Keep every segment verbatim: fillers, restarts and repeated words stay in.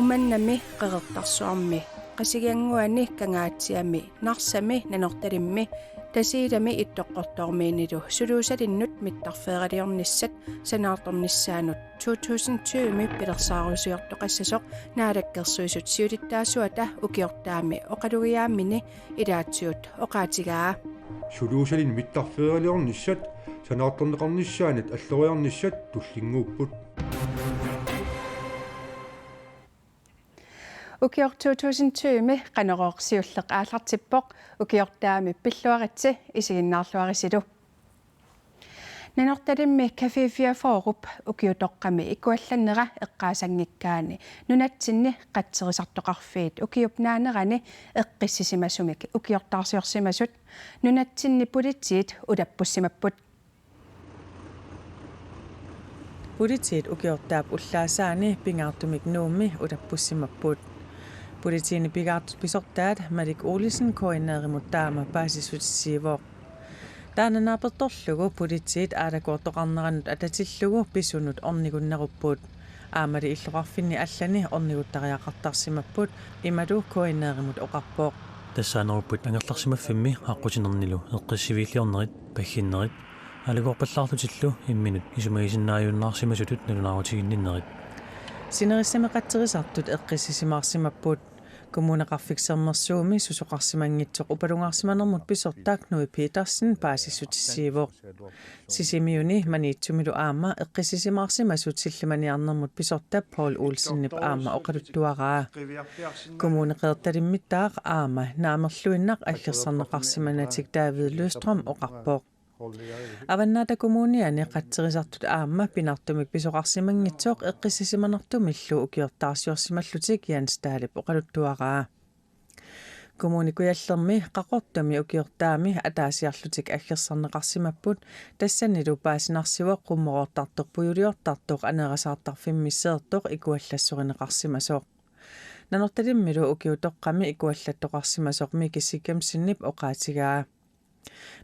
Uummannami, Qeqertarsuarmi, Qasigiannguani, Kangaatsiami, Narsami, Nanortalimmi, Tasiilami Ittoqqortoormiinilu suluusalinnut mittarfeeraliornissat sanaartornissaannut to tusind tyve-mi pilersaarusiortoqassasoq Naalakkersuisut siulittaasuata ukiortaami oqalugiaammini ilaatigut oqaatigaa. Suluusalinnut mittarfeeraliornissat sanaartorneqarnissaannut alloriarnissat tullinnguupput. Ukioq to tusind tyve-mi Qanorooq siulleq aallartippoq, ukiortaami pilluaritsi, isiginnaarluarisilu. Nanortalimmi Café fireogfyrre-p ukiutoqqami ikuallannera eqqaasanngikkaanni nunatsinni qatserisartoqarfiit ukiup naanerani eqqissisimasumik ukiortaarsiorsimasut nunatsinni politiit ulappussimapput. Politiit ukiortaap ullaasaani pingaartumik Nuummi ulappussimapput. Politiinit pigaartut pisortaat Malik Olsen K N R-imut taama paasissutissiivoq. Taanna naapertorlugu politiit aalakoortoqarnerannut atatillugu pisunut ornigunnerupput. Aammali illoqarfinni allani orniguttariaqartarsimapput, imalu K N R-imut oqarpoq. Tassaanerupput angerlarsimaffimmi aqqutinernilu eqqissiviilliornerit, pagginnerit, aalakoorpallaarlutillu imminut isumagisinnaajunnaarsimasutut nalunaarutiginninnerit. Sinerissami qatserisartut eqqissisimaarsimapput. Kommuneqarfik Sermersuumi susoqarsimanngitsoq upalungaarsimanermut pisortaq Knud Petersen paasissutissiivoq. Sisimiuni Maniitsumilu aamma eqqissisimaarsimasut sillimaniarnermut pisortap Poul Olsenip aamma oqaluttuaraa. Kommune Qeqertalimmittaaq aamma naamerluinnaq aggersarneqarsimanatik David Løvstrøm oqarpoq. Avannaata Kommuniani qatserisartut aamma pingaartumik pisoqarsimanngitsoq eqqissisimanartumillu ukiortaarsiorsimallutik Jens Dahlip oqaluttuaraa. Kommune Kujallermi Qaqortumi ukiortaami ataasiarlutik aggersarneqarsimapput, tassanilu paasinarsivoq qummoroortartoq pujuliortartoq aneerasaartarfimmisseertoq ikuallassorineqarsimasoq. Nanortalimmilu ukiutoqqami ikuallattoqarsimasoq Miki Sikemsenip oqaatigaa.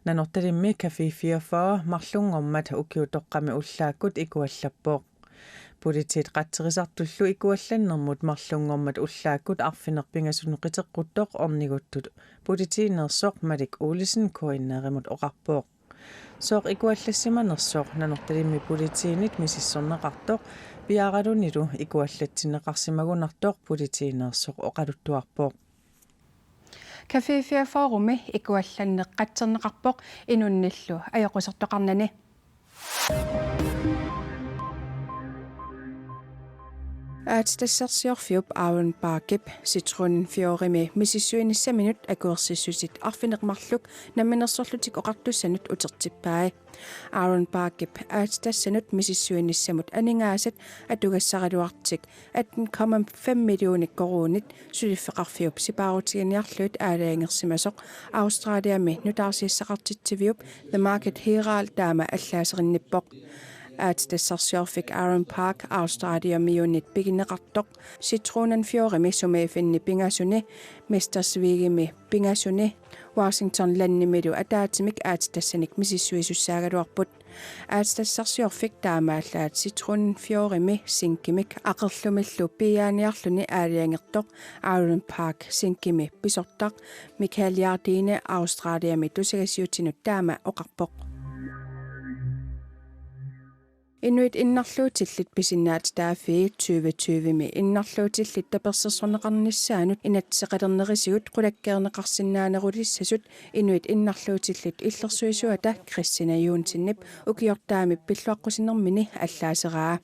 Nanortalimmi Café fireogfyrre marlunngormat ukiutoqqami ullaakkut ikuallappoq. Politiit qatserisartullu ikuallannermut marlunngormat ullaakkut arfineq-pingasunut qiteqquttoq orniguttut politiineersoq Malik Olsen K N R-imut oqarpoq. Sooq ikuallassimanersoq Nanortalimmi politiinit misissorneqartoq piaaralunilu ikuallatsinneqarsimagunartoq politiineersoq oqaluttuarpoq. Café fireogfyrre-mi ikuallanneq qatserneqarpoq inunnillu ajoqusertoqarnani. Aatsitassarsiorfiup Aaron Parkip Citroën Fiorimi misissuinissaminut akuersissutit arfineq-marluk Namminersorlutik Oqartussanut utertippai. Aaron Parkip aatsitassanut misissuinissamut aningaasat atugassaraluartik atten komma fem millioner koruunit suliffeqarfiup sipaarutiginiarlugit aalajangersimasoq Australiami nutaarsiassaqartitsiviup The Market Herald taama allaaserinnippoq. Aatsitassarsiorfik Aaron Park Australiamiunit pigineqartoq Citroën Fiorimi sumiiffinni pingasuni, Mestersvigimi pingasuni, Washington Landimilu ataatsimik aatsitassanik misissuisussaagaluarput. Aatsitassarsiorfik taamaallaat Citroën Fiorimi zinkimik aqerlumillu piiaaniarluni aalajangertoq Aaron Park zinkimi pisortaq Michael Jardine Australiami tusagassiuutinut taama oqarpoq. Inuit innarluutillit pisinnaatitaaffii tyve tyve-mi innarluutillit tapersersorneqarnissaannut inatsiseqalernerisigut qulakkeerneqarsinnaanerulissasut Inuit innarluutillit Illersuisuata Christina Johnsenip ukiortaami pilluaqqusinermini allaaseraa.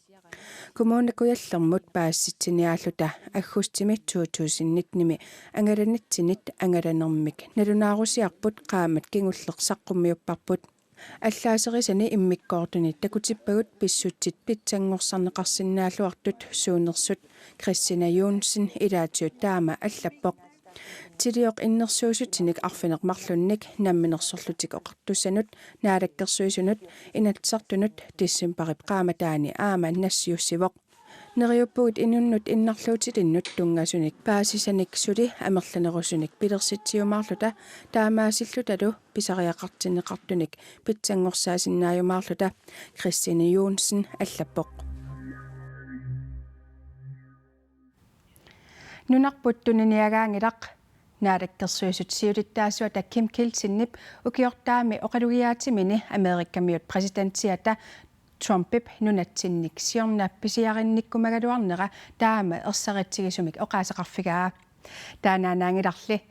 Kommune Kujallermut paasitsiniaalluta aggustimi to tusind nitten-imi angalanitsinit angalanermik nalunaarusiarput qaammat kingulleq saqqummiupparput. Allaaserisani immikkoortuni takutippagut pissutsit pitsanngorsarneqarsinnaalluartut suunersut Christina Johnsen ilaatigut taama allappoq. Tilioq innersuussutinik arfineq-marlunnik Namminersorlutik Oqartussanut, Naalakkersuisunut, Inatsisartunut decembarip qaammataani aamma nassiussivoq. Neriuppugut inunnut innarluutilinnut tunngasunik paasisanik suli amerlanerusunik pilersitsiumaarluta taamaasillutalu pisariaqartinneqartunik pitsanngorsaasinnaajumaalerluta, Christine Johnsen allappoq. Nunarput tuniniagaanngilaq. Naalakkersuisut siulittaasuata Kim Kielsenip ukiortaami oqalugiaatimini Amerikamiut præsidentiata Trumpip nunatsinnik siorna pisiarinnikkumagaluarnera taama ersaritsigisumik oqaaseqarfigaa. Taannaannaanngilarli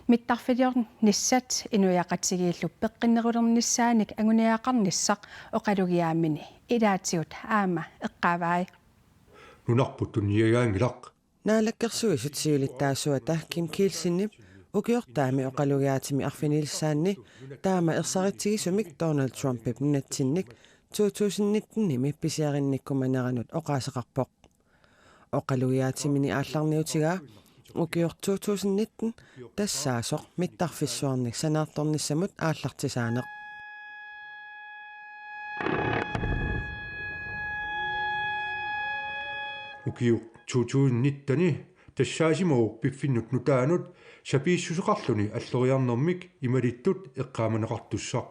mittarfiliornissat inuiaqatigiillu peqqinnerulernissaannik anguniagaqarnissaq oqalugiaammini ilaatigut aamma eqqaavai. Nunarput tuniniagaanngilaq. Naalakkersuisut siulittaasuata Kim Kielsenip ukiortaami oqalugiaatimi arfinilissaanni taama ersaritsigisumik Donald Trumpip nunatsinnik to tusind nittenimi pisiarinnikkumaneranut oqaaseqarpoq. Oqalugiaatimini aallarniutigaa ukioq to tusind nitten tassaasoq mittarfissuarnik sanaartornissamut aallartisaaneq. Ukioq to tusind nitten tassaasimavoq piffinnut nutaanut sapiissuseqarluni alloriarnermik imalittut eqqaamaneqartussaq.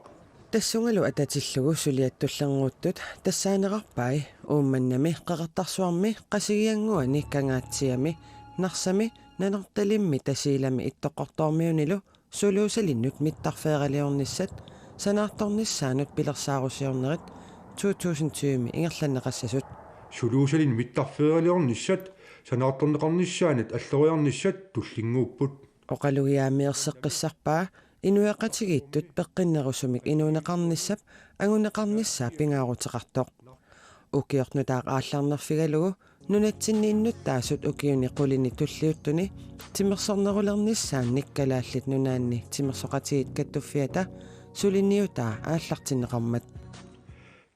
Tassungalu atatillugu suliat tullinnguuttut tassaaneqarpai Uummannami, Qeqertarsuarmi, Qasigiannguani, Kangaatsiami, Narsami, Nanortalimmi, Tasiilami Ittoqqortoormiunilu Suluusalinnut mittarfeeraliornissat sanaartornissaannut pilersaarusiornerit to tusind tyve ingerlanneqassasut. Suluusalinnut mittarfeeraliornissat sanaartorneqarnissaannut alloriarnissat tullinnguupput. Oqalugiaammi erseqqissarpaa inuiaqatigiittut peqqinnerusumik inuuneqarnissap anguneqarnissaa pingaaruteqartoq. Ukioq nutaaq aallarnerfigalugu nunatsinni innuttaasut ukiuni qulini tulliuttuni timersornerulernissaannik Kalaallit Nunaanni Timersoqatigiit Kattuffiata suliniutaa aallartinneqarmat.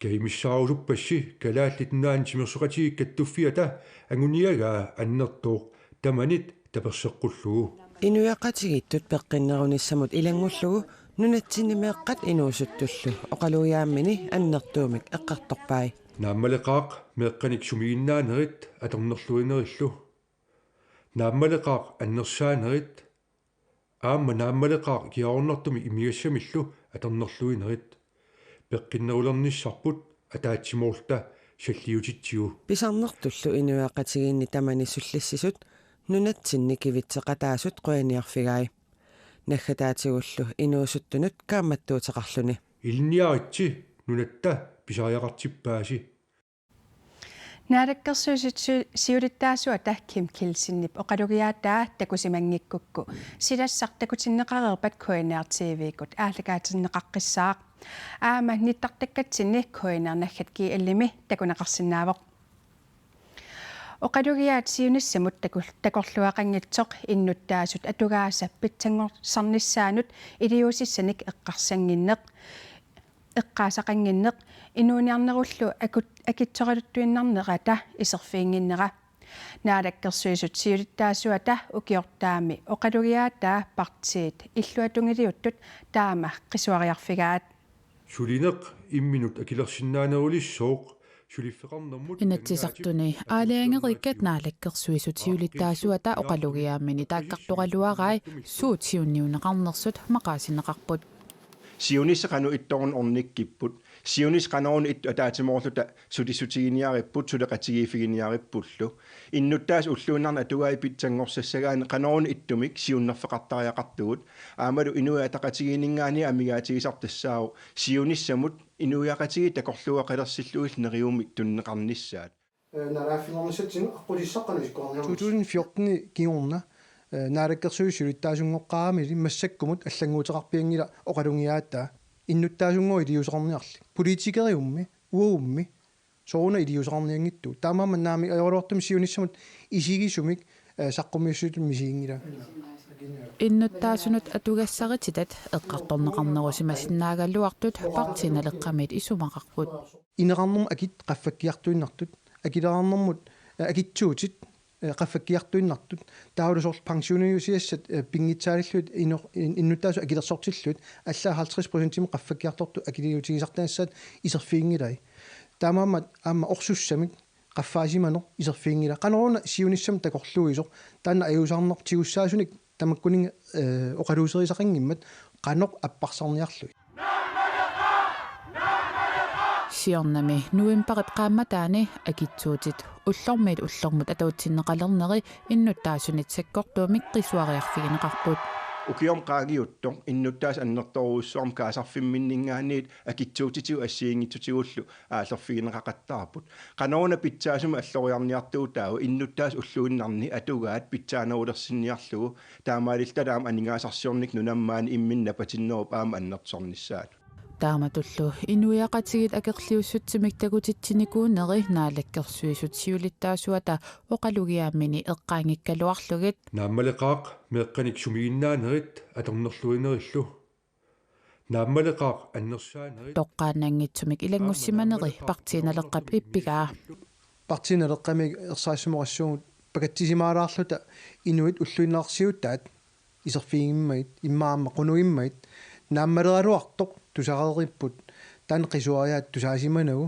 Kajumissaarusuppassui Kalaallit Nunaanni Timersoqatigiit Kattuffiata anguniagaa annertooq tamanit taperseqqullugu. Inuiaqatigiittut peqqinnerunissamut ilanngullugu nunatsinni meeqqat inuusuttullu oqalugiaammini annertuumik eqqartorpai. Naammaleqaaq meeqqanik sumiginnaanerit atornerluinerillu. Naammaleqaaq annersaanerit. Aamma naammaleqaaq ikiaroornartumik imigassamillu atornerluinerit. Peqqinnerulernissarput ataatsimoorluta salliutitsigu. Pisarnertullu inuiaqatigiinni tamani sullissisut nunatsinni kivitseqataasut qujaniarfigai. Naggataatigullu inuusuttunut kaammattuuteqarluni. Ilinniaritsi, nunatta pisariaqartippaasi. Naalakkersuisut si-, siulittaasuata Kim Kielsenip oqalugiaataa takusimanngikkukku silassaq takutinneqareerpat K N R T V-kkut aallakaatinneqaqqissaaq. Aamma nittartakkatsinni K N R naggat G L-imi takuneqarsinnaavoq. Oqalugiaat siunissamut takul-, takorluuaqanngitsoq innuttaasut atugaasa pitsanngorsarnissaannut iliuusissanik eqqarsannginneq, eqqaasaqannginneq inuuniarnerullu akut-, akitsoraluttuinnarnerata iserfiginnginnera. Naalakkersuisut siulittaasuata ukiortaami oqalugiaataa partiit illuatungiliuttut taama qisuariarfigaat. Sulineq imminut akilersinnaanerulissooq suliffeqarnermut Inatsisartuni aalajangerikkat Naalakkersuisut siulittaasuata oqalugiaammini taakkartoraluarai suut siunniunneqarnersut maqaasinneqarput. Siunissaq qanoq ittoq ornikkipput. Siunissaq qanoruna ittut ataatsimoorluta sulissutiginiaripput, suleqatigiiffiginiarippullu. Innuttaasut ulluinnarni atugaasa pitsanngorsassagai qanoruna ittumik siunnerfeqartariaqartugut. Aammalu Inuit Ataqatigiinninngaanniit amigaatigisarput tassaavoq siunissamut inuiaqatigiit takorluuaqalersillugit neriummik tunineqarnissaat. Ee, nalaaffilernissatsinnut aqqutissaq qanoq isikkoqarniarnersoq. To tusind fjorten kingorna, ee, naalakkersuisut siulittaasunngoqqaaramili massakkumut allannguuteqarpianngilaq oqalugiaataa innuttaasunngooq iliuuseqarniarli. Politikeriummi, uagummi, sooruna iliuuseqarnianngitsugut. Taamaammat naamik ajoraluartumik siunissamut isigisumik, ee, saqqummiussisutut misiginngilanga. Innuttaasunut atugassarititaat eqqartorneqarnerusimasinnaagaluartut Partii Naleqqamiit isumaqarput. Ineqarnermut akit qaffakkiartuinnartut, akileraarnermut, ee, akitsuutit, ee, qaffakkiartuinnartut, taavalu soorlu pensioniusiassat, ee, pinngitsaalillugit ino-, in-, innuttaasut akilersortillugit, allaat halvtreds procentimik qaffakkiartortut akiliutigisartagassaat iserfiginngilai. Taamaammat aamma orsussamik qaffaasimaneq iserfiginngilaa. Qanoruna siunissamut takorluuisoq, taanna ajuusaarneq tigussaasunik tamakkuninnga, ee, oqaluuserisaqanngimmat qanoq apparsarniarlugit. Siornami novembarip qaammataani akitsuutit ullormiit ullormut atuutsinneqalerneri innuttaasunit sakkortuumik qisuariarfigineqarput. Ukiormi qaangiuttoq innuttaasut annertoorujussuarmik kaasarfimminninngaanniit akitsuutitigut assigiinngitsutigullu aallerfigineqaqattaarput. Qanoruna pitsaasumik alloriarniartuutaavoq innuttaasut ulluinnarni atugaat pitsaanerulersinniarlugu, taamaalilluta aamma aningaasarsiornikkut nunammaani imminut napatinnerup aamma annertusornissaanut. Taamatullu inuiaqatigiit akerliussutsimik takutitsinikuuneri Naalakkersuisut siulittaasuata oqalugiaammini eqqaanngikkaluarlugit. Naammaleqaaq meeqqanik sumiginnaanerit atornerluinerillu. Naammaleqaaq annersaanerit. Toqqaannanngitsumik ilanngussimaneri Partii Naleqqap ippigaa. Partii Naleqqami ersarissumooqassuugut pakatsisimaalaarluta inuit ulluinnarsiutaat iserfigimmagit, immaqa aamma qunugimmagit, naammaleraluartoq tusareeripput, taanna qisuariaat tusaasimanagu,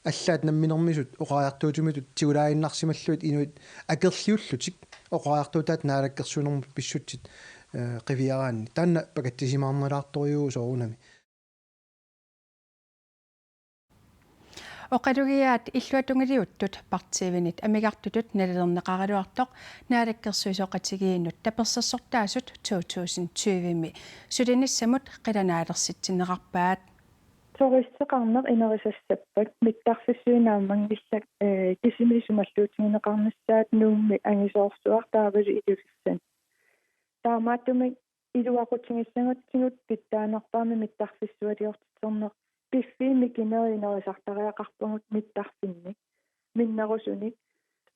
allaat namminermisut oqariartuutimitut tigulaaginnarsimallugit inuit akerliullutik oqariartuutaat naalakkersuinermut pissutsit, eh, qiviaraanni. Taanna pakatsisimaarnalaartorujuuvoq soorunami. Oqalugiaat illuatungiliuttut partiivinit amigartutut nalilerneqaraluartoq naalakkersuisooqatigiinnut tapersersortaasut to tusind tyve-mi sulinissamut qilanaalersitsinerarpaat. Turisteqarneq inerisassappat mittarfissuit naammanngillat, eh, kisimi isumalluutigineqarnissaat Nuummi angisoorsuaq taavalu Ilulissani. Taamaattumik iluaqutigissagutsigu pitsaanerpaamik mittarfissualiortiterneq, piffiit mikinerit inerisartariaqarpagut mittarfinnik minnerusunik.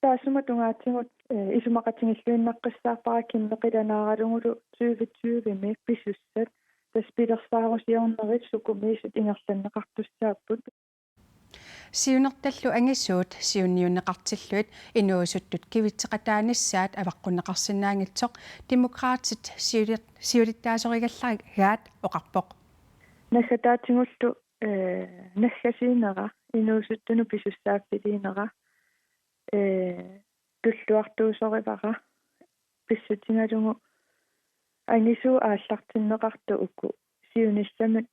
Taassuma tungaatigut, eh, isumaqatigilluinnaqqissaarpara kimmeq qilanaaralugulu tyve tyve-mi pisussat, tassa pilersaarusiornerit sukumiisut ingerlanneqartussaapput. Siunertallu angisuut siunniunneqartillugit inuusuttut kivitseqataanissaat avaqqunneqarsinnaanngitsoq Demokraatit siuli-, siulittaasorigallagaat oqarpoq. Naggataatigullu, eh, naggasiinera, inuusuttunut pisussaaffiliinera, eh, tulluartuusorivara, pissutigalugu angisuut aallartinneqartut uku siunissamut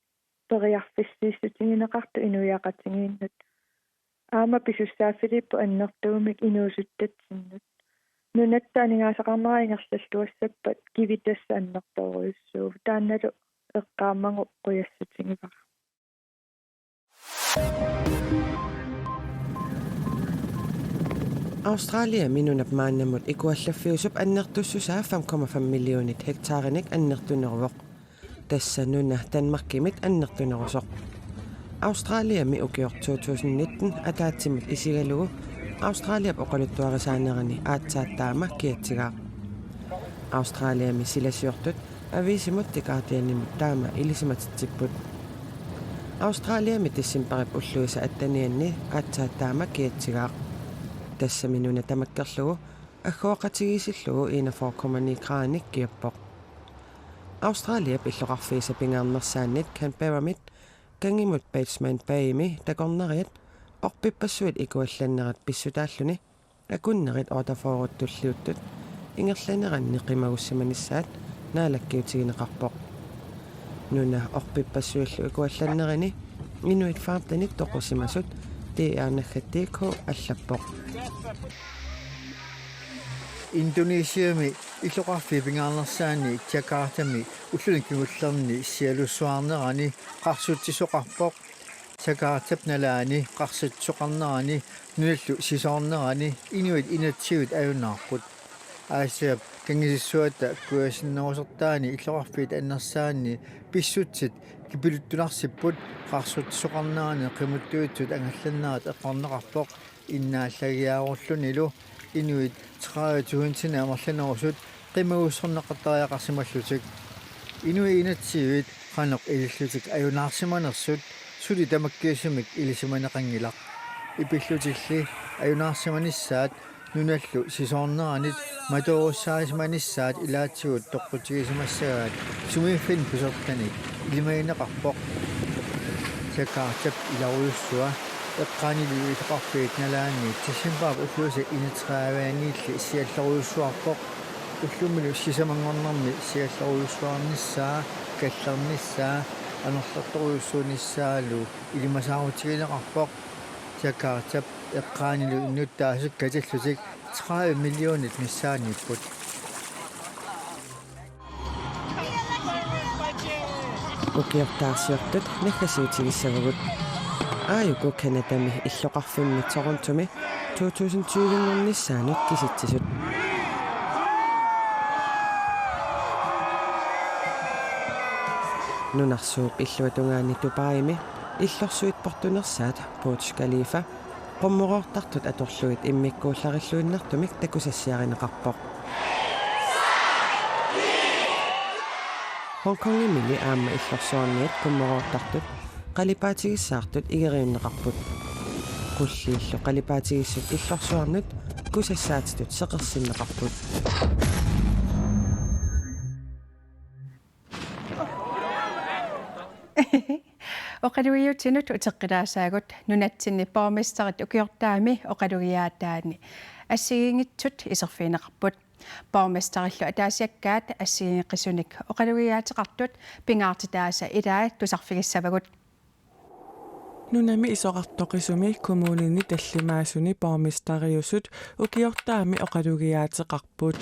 periarfissiissutigineqartut inuiaqatigiinnut. Aamma pisussaaffiliipput annertuumik inuusuttatsinnut. Nunatta aningaasaqarnera ingerlalluassappat kivik tassa annertoorujussuuvoq. Taannalu eqqaamagu qujassutigivara. Australiami nunap maannamut ikuallaffiusup annertussusaa fem komma fem millionit hektaarinik annertuneruvoq. Tassa nuna Danmarkimit annertunerusoq. Australiami ukioq to tusind nitten ataatsimut isigalugu Australiap oqaluttuarisaanerani aatsaat taama kiatsigaaq. Australiami silasiortut aviisimut The Guardianimut taama ilisimatitsipput. Australiami decembarip ulluisa attenianni aatsaat taama kiatsigaaq. Tassami nuna tamakkerlugu aggooqatigiissillugu enogfyrre komma ni grader kiappoq. Australiap illoqarfiisa pingaarnersaanni Canberramit kangimut Batemans Baymi takornariat orpippassuit ikuallannerat pissutaalluni akunnerit otteogfyrre tulliuttut ingerlaneranni qimagussimanissaat naalakkiutigineqarpoq. Nuna orpippassuillu ikuallannerini inuit femtenit toqusimasut D R naggat D K allappoq. Indonesiami illoqarfiit pingaarnersaanni Jakartami ulluni kingullerni sialussuarnerani qarsutsisoqarpoq. Jakartap nalaani qarsutsisoqarnerani nunallu sisoornerani inuit enogtyve ajunaarput. Aasiap kangisissuata kujasinnerusortaani illoqarfiit annersaanni pissutsit kipiluttunarsipput, qarsutsisoqarnerani qimuttuitsut angallannerat eqqorneqarpoq, innaallagiaarullunilu inuit tredive tusind amerlanerusut qimagussorneqartariaqarsimallutik. Inuit enogtyve qanoq ilillutik ajunaarsimanersut suli tamakkiisumik ilisimaneqanngilaq. Ipillutilli ajunaarsimanissaat nunallu sisoorneranit matoorussaasimanissaat ilaatigut toqqutigisimassagaat sumiiffinni pisortanik ilimagineqarpoq. Jakartap ilarujussua eqqaanilu illoqarfiit nalaani decembarip ulluisa enogtredive-niilli siallerujussuarpoq. Ullummilu sisamanngornermi siallerujussuarnissaa, kallernissaa, Amerlasoorujussuunissaalu ilimasaarutigineqarpoq. Jakartap eqqaanilu innuttaasut katillutik tredive millionit missaanniipput. Ukiortaarsiortut naggasiutigissavagut. Aajuku Canadami illoqarfimmi Torontomi to tusind tyve-nngornissaanut kisitsisut. Nunarsuup illuatungaani Dubaimi illorsuit portunersaat Burj Khalifa qummoroortartut atorlugit immikkuullarilluinnartumik takusassiarineqarpoq. Hongkongimini aamma illorsuarniat qummoroortartut qalipaatigissaartut igeriunneqarput. Qulliillu qalipaatigissut illorsuarnut kusassaatitut seqersinneqarput. Oqalugiutinut uteqqilaassaagut nunatsinni borgmesterit ukiortaami oqalugiaataanni assigiinngitsut iserfigineqarput. Borgmesterillu ataasiakkaat assigiinngeqisunik oqalugiaateqartut pingaartitaasa ilaat tusarfigissavagut. Nunami isorartoqisumi kommunini tallimaasuni borgmesteriusut ukiortaami oqalugiaateqarput.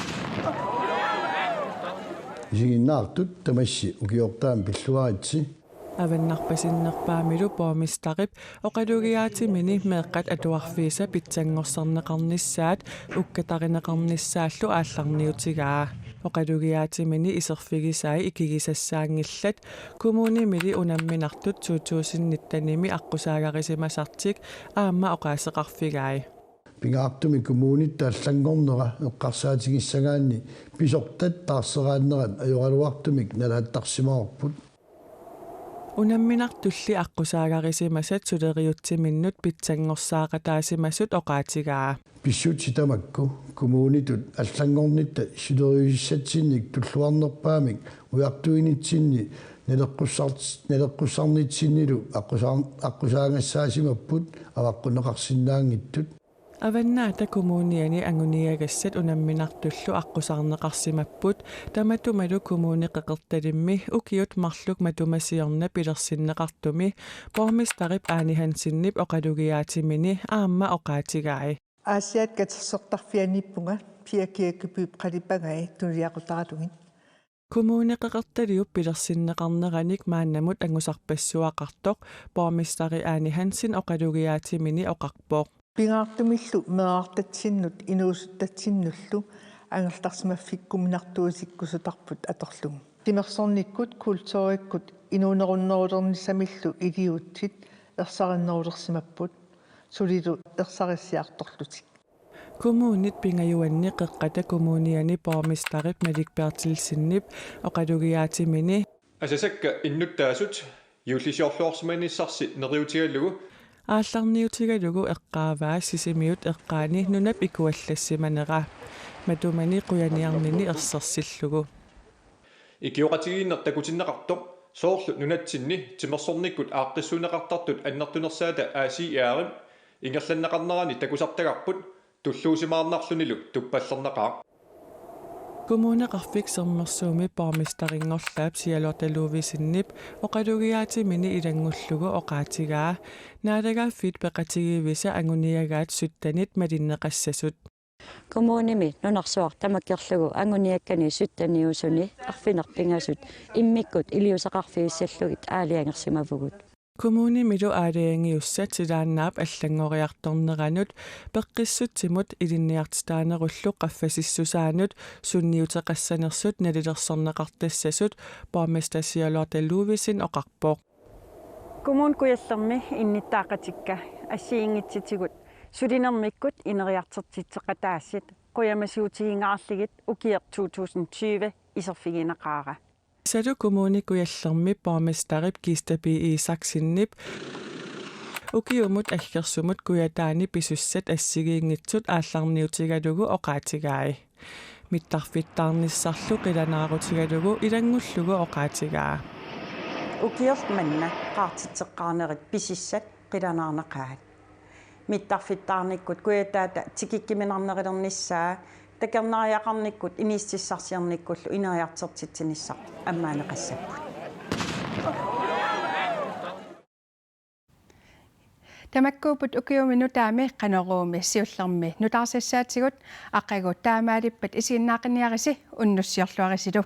Isiginnaartut tamassi ukiortaami pilluaritsi. Avannarpasinnerpaamilu borgmesterip oqalugiaatimini meeqqat atuarfiisa pitsanngorsarneqarnissaat ukkatarineqarnissaallu aallarniutigaa. Oqalugiaatimini iserfigisai ikigisassaanngillat, kommunimili unamminartut to tusind nittenimi aqqusaagarisimasartik aamma oqaaseqarfigai. Pingaartumik kommunitta allanngornera eqqarsaatigissagaanni pisortat taarseraannerat ajoraluartumik nalaattarsimavarput. Unamminartulli aqqusaagarisimasat suleriutsiminnut pitsanngorsaaqataasimasut oqaatigaa. Pissutsit tamakku kommunitut allanngornitta suleriusissatsinnik tulluarnerpaamik ujartuinitsinni naleqqussart-, naleqqussarnitsinnilu aqqusaar-, aqqusaagassaasimapput avaqqunneqarsinnaanngitsut. Avannaata Kommuniani anguniagassat unamminartullu aqqusaarneqarsimapput, tamatumalu Kommune Qeqertalimmi ukiut marluk matuma siorna pilersinneqartumi borgmesterip Ane Hansenip oqalugiaatimini aamma oqaatigai. Aasiaat katersortarfianiippunga Pia Kirkebip qalipagai tunuliaqutaralugit. Kommune Qeqertaliup pilersinneqarneranik maannamut angusarpassuaqartoq borgmesteri Ane Hansen oqalugiaatimini oqarpoq. Pingaartumillu meerartatsinnut inuusuttatsinnullu angerlarsimaffikkuminartuutikkusutarput atorlugu. Timersornikkut, kulturikkut, inuunerunnerulernissamillu iliuutsit ersarinnerulersimapput, sulilu ersarissiartorlutik. Kommunit pingajuanni Qeqqata Kommuniani borgmesterip Malik Berthelsenip oqalugiaatimini. Asasakka innuttaasut juullisiorluarsimanissarsi neriutigalugu. Aallarniutigalugu eqqaavaa Sisimiut eqqaani nunap ikuallassimanera. Matumani qujaniarnini ersersillugu. Ikioqatigiinneq takutinneqartoq soorlu nunatsinni timersornikkut aaqqissuunneqartartut annertunersaata A C R-ip ingerlanneqarnerani takusartagarput tulluusimaarnarlunilu tuppallernaqaaq. Kommuneqarfik Sermersuumi borgmesterinngorlaap Charlotte Lovisenip oqalugiaatimini ilanngullugu oqaatigaa naalagaaffiit peqatigiivisa anguniagaat syttenit malinneqassasut. Kommunimi nunarsuaq tamakkerlugu anguniakkani sytteniusuni arfineq-pingasut immikkut iliuuseqarfigissallugit aalajangersimavugut. Kommunimilu aalajangiussat silaannaap allanngoriartorneranut peqqissutsimut ilinniartitaanerullu qaffasissusaanut sunniuteqassanersut nalilersorneqartassasut borgmester Charlotte Lovisen oqarpoq. Kommune Kujallermi innuttaaqatikka assigiinngitsutigut sulinermikkut ineriartortitseqataasut qujamasuutigingaarlugit ukiaq to tusind tyve iserfigineqaara. Kiisalu Kommune Kujallermi borgmesterip Kista B. Isaksenip ukiumut aggersumut Kujataani pisussat assigiinngitsut aallarniutigalugu oqaatigai. Mittarfittaarnissarlu qilanaarutigalugu ilanngullugu oqaatigaa. Ukioq manna qaartitseqqaarnerit pisussat qilanaarnaqaat. Mittarfittaarnikkut Kujataata tikikkuminarnerulernissaa takornariaqarnikkut inuussutissarsiornikkullu ineriartortitsinissaq ammaaneqassapput. Tamakkuupput ukiumi nutaami Qanoruumi siullermi nutaarsiassaatigut, aqagu taamaalippat isiginnaaqqiarisi, unnussiorluarisilu.